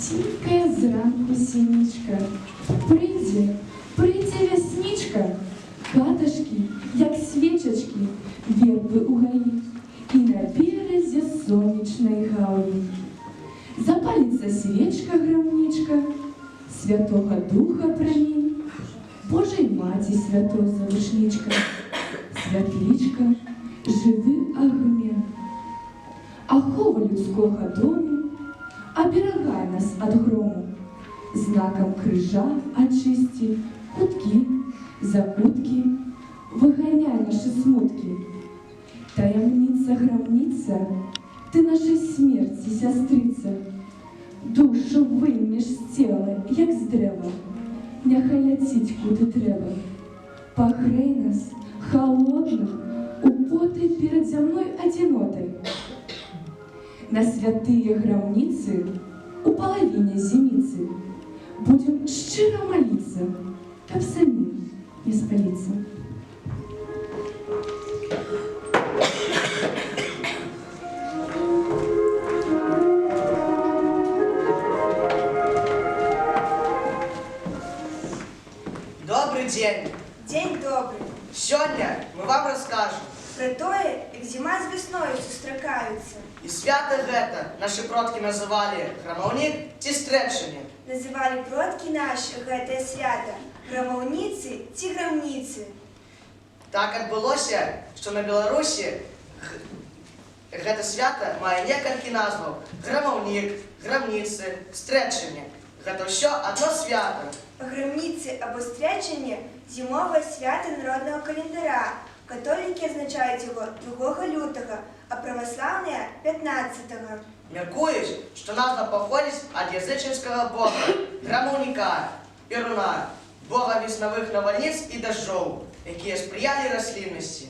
Сінькая зранку сінічка, прыйдзе, прыйдзе вяснічка, хатачкі, як свечачкі, вербы ў гаі і на беразе сонечнай гаўні. Запаліцца свечка грамнічка, Святога Духа прамінь, Божай Маці святой завушнічка, святлічка, жывы агмен. Ахова людскога дому, аберагай нас ад грому, знакам крыжа ачысці куткі, закуткі, выганяй нашы смуткі. Таямніца грамніца, ты нашай смерці сястрыца, душу вымеш з цела, як з дрэва, няхай ляціць куды трэба. Пагрэй нас, халодных, у потай перад зямной адзінотай. На святыя грамніцы у палавіне зіміцы будзем шчыра маліцца, каб самім не спаліцца. Добры дзень! Дзень добры. Сёння мы вам раскажам пра тое, як зіма з вясною сустракаюцца. І свята гэта нашы продкі называлі грамаўнік ці стрэчанне. Называлі продкі нашы гэтае свята грамаўніцы ці грамніцы. Так адбылося, што на Беларусі гэта свята мае некалькі назваў: грамаўнік, грамніцы, стрэчанне. Гэта ўсё адно свята. Грамніцы або стрэчанне — зімовае свята народнага календара. Католікі адзначаюць яго 2 лютага, а праваслаўныя 15. Мяркуюць, што назва паходзіць ад язычніцкага бога грамаўніка, Перуна, бога веснавых навальніц і дажджоў, якія спрыялі расліннасці.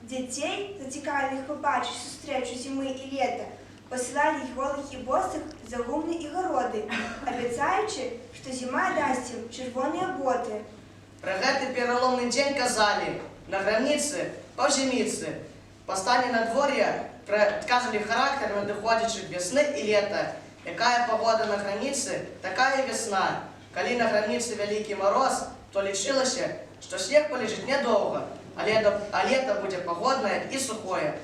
Дзяцей, зацікаўленых пабачыць сустрэчу зімы і лета, пасылалі голых і босых за гумны і гароды, абяцаючы, што зіма дасць ім чырвоныя боты. Пра гэты пераломны дзень казалі: на грамніцы паўзіміцы. Па стане надвор'я прадказвалі характар надыходзячых вясны і лета. Якая пагода на граніцы, такая і вясна. Калі на граніцы вялікі мароз, то лічылася, што снег палежыць нядоўга, а лета будзе пагоднае і сухое.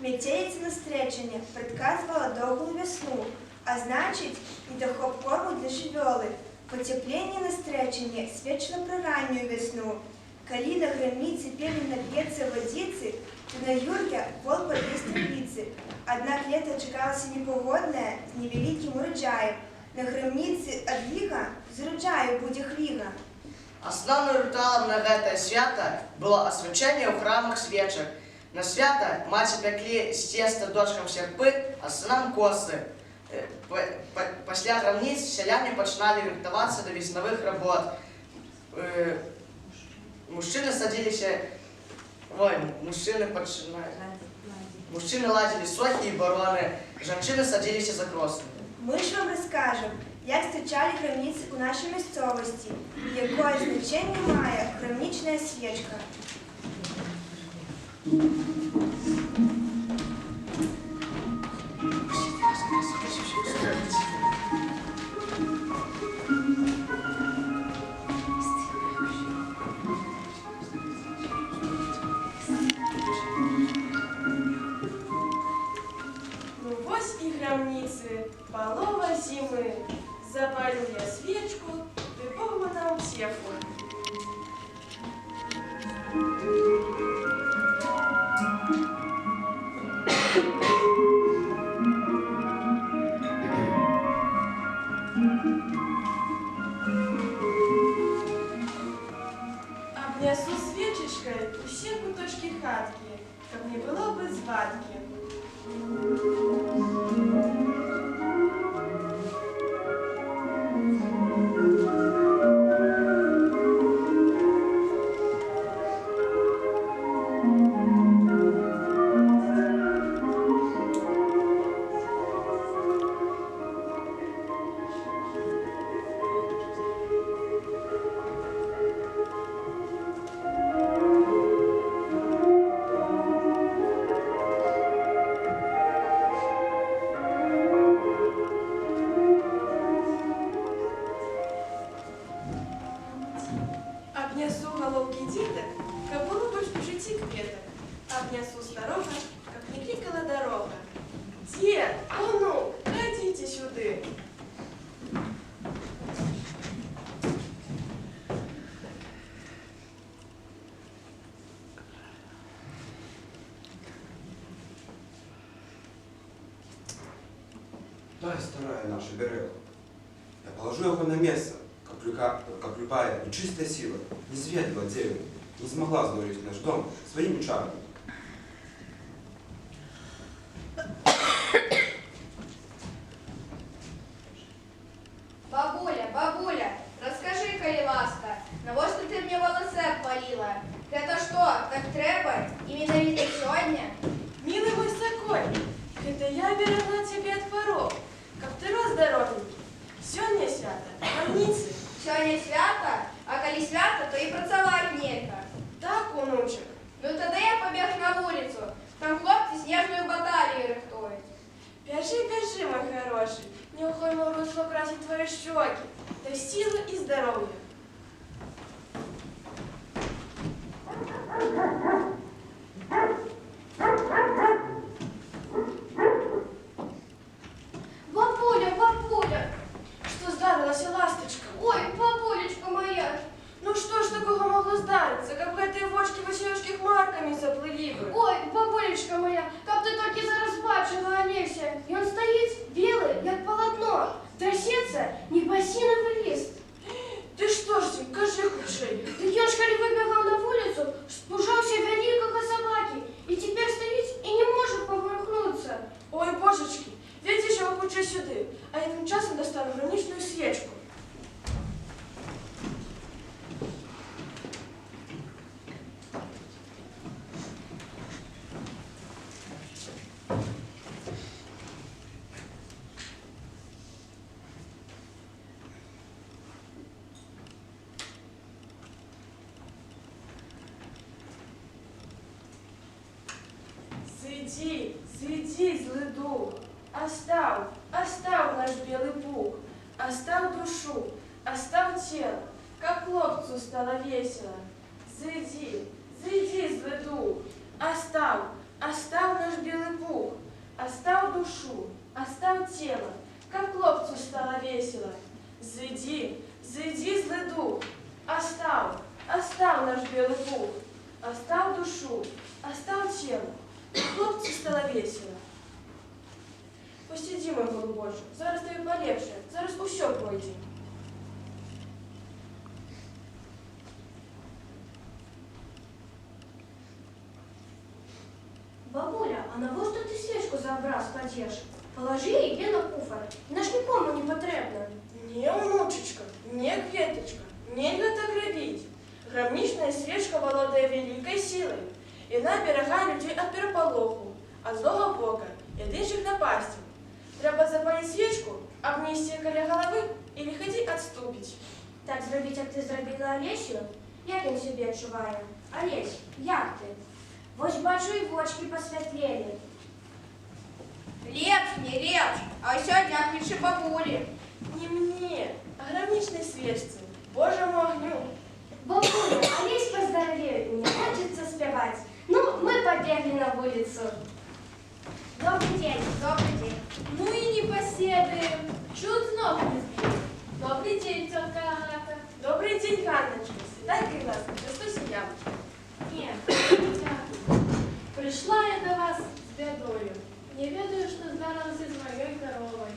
Мяцеліца на стрэчанне прадказвала доўгую вясну, а значыць, недахоп корму для жывёлы. Пацяпленне на стрэчанне сведчыла пра раннюю вясну. Калі на грамніцы певень нап'ецца вадзіцы, то на юрке вол пад'есць травіцы. Аднак лета чакалася непагоднае з невялікім ураджаем. На грамніцы адліга з ураджаю будзе хліга. Асноўным рытуалам на гэтае свята было асвячэнне ў храмах свечак. На свята маці пяклі з цеста дочкам сярпы, а сынам косы. Пасля грамніц сяляне пачыналі рыхтавацца да веснавых работ. Мужчыны садзіліся, ой, мужчыны пачыналі. Мужчыны ладзілі сохі і бароны, жанчыны садзіліся за кросы. Мы ж вам раскажам, як сустракалі грамніцы ў нашай мясцовасці і якое значэнне мае грамнічная свечка. Ну вось і грамніцы, палова зімы. Запалю я свечку, ды Богу на ўцеху. Абнясу свечачкай усе куточкі хаткі, каб не было бы звадкі. старога, каб не клікала дарога. Дзед, унук, хадзіце сюды. Дай, старая наша берегу. Я положу его на место, как любая нечистая сила не зведала дерево, не смогла сдурить наш дом своими чарами. Бабуля, бабуля, раскажы, калі ласка, навошта ты мне валасы абпаліла? Гэта што, так трэба? І менавіта сёння? Мілы мой саколік, гэта я берагла цябе ад хвароб, каб ты рос здаровенькі. Сёння свята, грамніцы. Сёння свята, а калі свята, то і працаваць нельга. Так, унучак. Ну тады я пабег на вуліцу, там хлопцы снежную баталію рыхтуюць. Бяжы, бяжы, мой харошы, няхай мороз пакрасіць твае шчокі, дай сілы і здароўя. Бабуля, бабуля, Што здарылася, ластачка? ой, бабулечка моя, Ну што ж такога магло здарыцца, каб гэтыя вочкі васілёчкі хмаркамі заплылі бы? Ой, бабулечка моя, каб ты толькі зараз бачыла Алеся. Ён стаіць белы, як палатно, трасецца, нібы асінавы ліст. Ты што ж з ім, кажы хутчэй. Дык ён ж калі выбегаў на вуліцу, спужаўся вялікага сабакі і цяпер стаіць і не можа паварухнуцца. Ой, божачкі, вядзі ж яго хутчэй сюды, а я тым часам дастану грамнічную свечку. Зыдзі, зыдзі, злы дух, астаў, астаў наш белы пух, астаў душу, астаў цела, каб хлопцу стала весела. Зыдзі, зыдзі, злы дух, астаў, астаў наш белы пух, астаў душу, астаў цела, каб хлопцу стала весела. Зыдзі, зыдзі, злы дух, астаў, астаў наш белы пух, астаў душу, астаў цела, хлопцу стала весела. Пасядзі, мой галубочак, зараз табе палепшае, зараз усё пройдзе. Бабуля, а навошта ты свечку за абраз кладзеш? Палажы яе на куфар, яна ж нікому не патрэбна. Не, унучачка, не, кветачка, нельга так рабіць. Грамнічная свечка валодае вялікай сілай. Яна аберагае людзей ад перапалоху, ад злога вока і ад іншых напасцяў. Трэба запаліць свечку, абнесці яе каля галавы, і ліхадзей адступіць. Так зрабіць, як ты зрабіла Алесю? Як ён сябе адчувае? Алесь, як ты? Вось бачу, і вочкі пасвятлелі. Лепш, не лепш, а ўсё дзякуючы бабулі. Не мне, а грамнічнай свечцы, Божаму агню. Бабуля, Алесь паздаравеў, і мне хочацца спяваць. Ну, мы пабеглі на вуліцу. Добры дзень, добры дзень. Ну и не поседаем. Чуть с ног не сбили. Добрый день, тетка Агата. Добры дзень, Ганначка. Сядай, калі ласка, частуйся яблычкам. Не, дякую. Пришла я до вас с бедою. Не ведаю, что здарылася з моей коровой.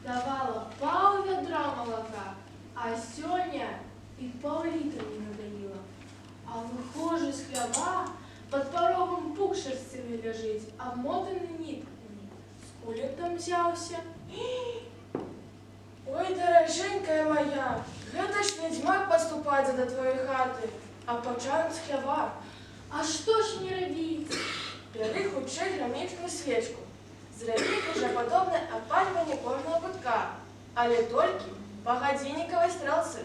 Давала пол ведра молока, а сегодня и пол-литра не надоила. А выхожу з хлява, под порогом пук шерстяной лежит, обмотанный нитками. Скуль он там взялся? Ой, даражэнькая моя, гэта ж вядзьмак падступаецца да тваёй хаты, а пачаў з хлява. А что ж мне рабіць? Бяры хутчэй грамнічную свечку. Зрабі крыжападобнае апальванне кожнага кутка, але толькі па гадзіннікавай стрэлцы.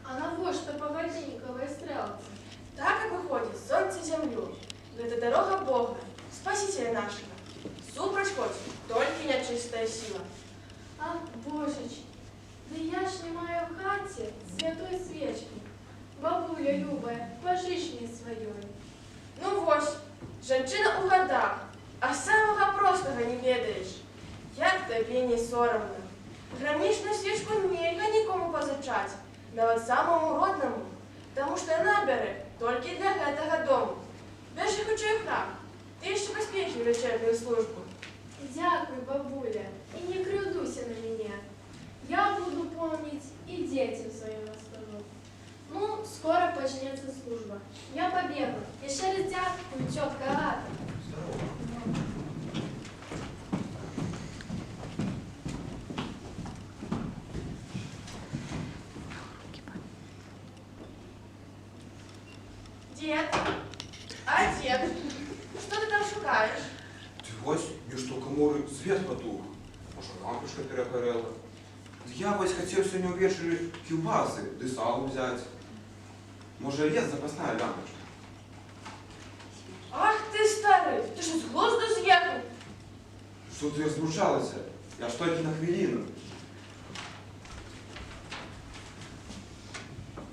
А навошта па гадзіннікавай стрэлцы? Так, як выходзіць сонца зямлю. Гэта дарога Бога, Спасителя нашага. Супраць ходзіць толькі нячыстая сіла. Ах, божачкі, да я ж не маю в хаце святой свечкі. Бабуля любая, пажыч мне сваёй. Ну вось, Жанчына ў гадах, а самага простага не ведаеш. Як табе не сорамна? Грамнічную свечку нельга нікому пазычаць, нават самому роднаму, таму што яна бярэ толькі для гэтага дому. Бяжы хутчэй у храм, ты яшчэ паспееш на вячэрнюю службу. Дзякуй, бабуля, і не крыўдуйся на мяне. Я буду помніць і дзецям сваім раскажу. Ну, скора пачнецца служба. Я пабегла. Яшчэ раз дзякую, цётка Агата. Здарова. Дзед, а дзед, што ты там шукаеш? Ты вось, нешта ў каморы свет патух. Можа, лампачка перагарэла. Я вось хацеў сёння ўвечары кілбасы ды сала ўзяць. Можа, есть запасная лампачка? Ах ты, стары, ты ж з глузду з'ехаў? Што ты размучалася? Я ж толькі на хвіліну.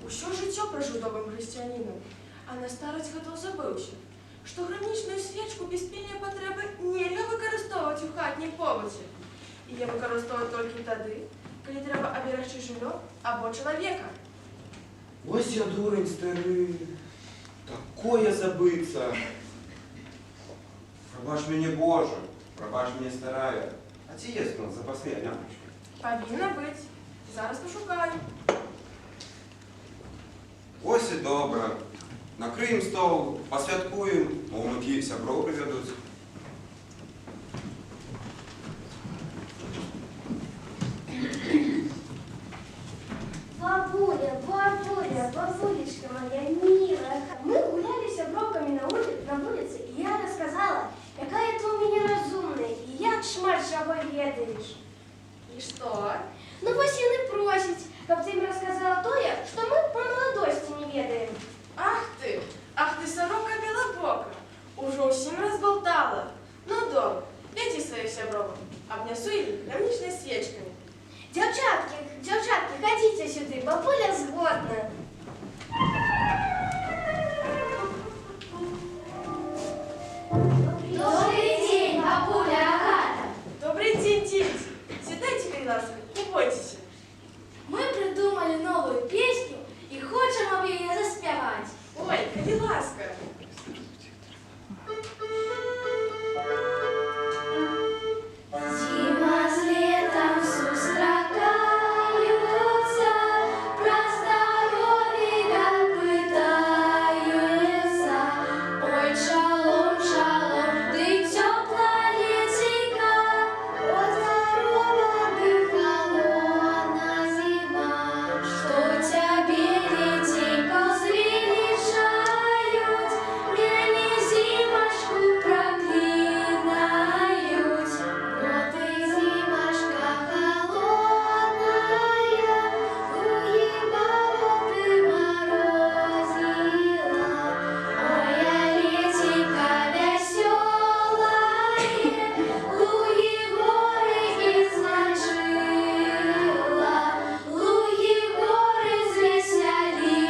Усё жыццё пражыў добрым хрысціянінам, а на старасць гадоў забыўся, што грамнічную свечку без пільнай патрэбы нельга выкарыстоўваць у хатнім побыце. Яе выкарыстоўваюць толькі тады, калі трэба аберагчы жыллё або чалавека. Вось я дурань стары. Такое забыцца. Прабач мяне, Божа, прабач мяне, старая. А ці есть у нас запасныя лямпачкі? Павінна быць. Зараз пашукаю. Вось і добра. Накрыем стол, пасвяткуем, мо ўнукі сяброў прывядуць. Бабуля, бабуля, бабулечка моя милая. Мы гуляли с сяброўкамі на вуліцы, і я расказала, якая ты ў мяне разумная, і як шмат чаго ведаеш. І што? Ну вось яны просяць, каб ты ім расказала тое, што мы па маладосці не ведаем. Ах ты, сарока белабока, ужо ўсім разбалтала. Ну добра, вядзі сваіх сябровак, абнясу іх грамнічнай свечкамі. Дзяўчаткі, дзяўчаткі, хадзіце сюды, бабуля згодна. Добры дзень, бабуля Агата. Добры дзень, дзеці. Сядайце, калі ласка, не бойцеся. Мы прыдумалі новую песню і хочам вам яе заспяваць. Ой, калі ласка. Зіма з летам сустракаюцца, пра здароўе пытаюцца. Ой, шалом, шалом, ты цёпла лецейка, о, здарова ды халодна зіма, што цябе лецейка звелічаюць, мяне зімачку праклінаюць. Бо ты, зімашка халодная, лугі балоты марозіла. Ой, а лецейка вясёлае, лугі горы ізмачыла, лугі горы звесяліла.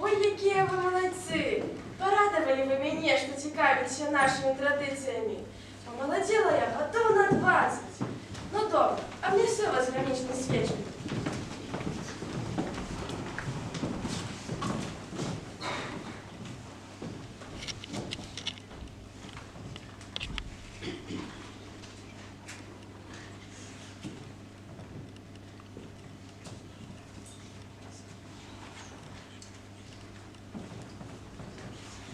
Ой, якія вы малайцы! Парадавалі вы мяне, што цікавіцеся нашымі традыцыямі. Памаладзела я гадоў на 20. Ну добра, абнясу вас грамнічнай свечкай.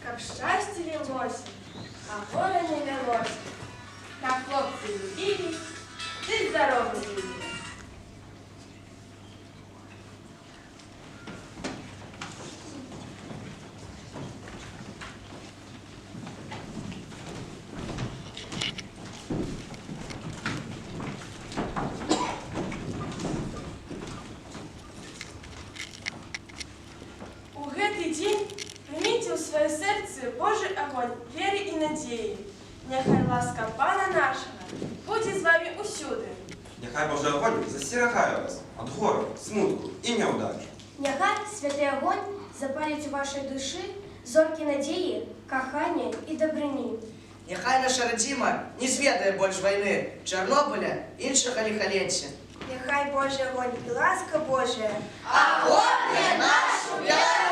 Каб шчасце лілося, а гора не вялося. Каб хлопцы любілі, ды здаровы былі. У гэты дзень прыміце ў сваё сэрцы Божы агонь веры і надзеі. Няхай ласка Пана нашага будзе з вамі ўсюды. Няхай Божы агонь засцерагае вас ад гора, смутку і няўдач. Няхай святы агонь Запаліць у вашай душы зоркі надзеі, кахання і дабрыні. Няхай наша радзіма не зведае больш вайны, Чарнобыля, іншага ліхалецця. Няхай Божы агонь і ласка Божая Агорне нашу бяду!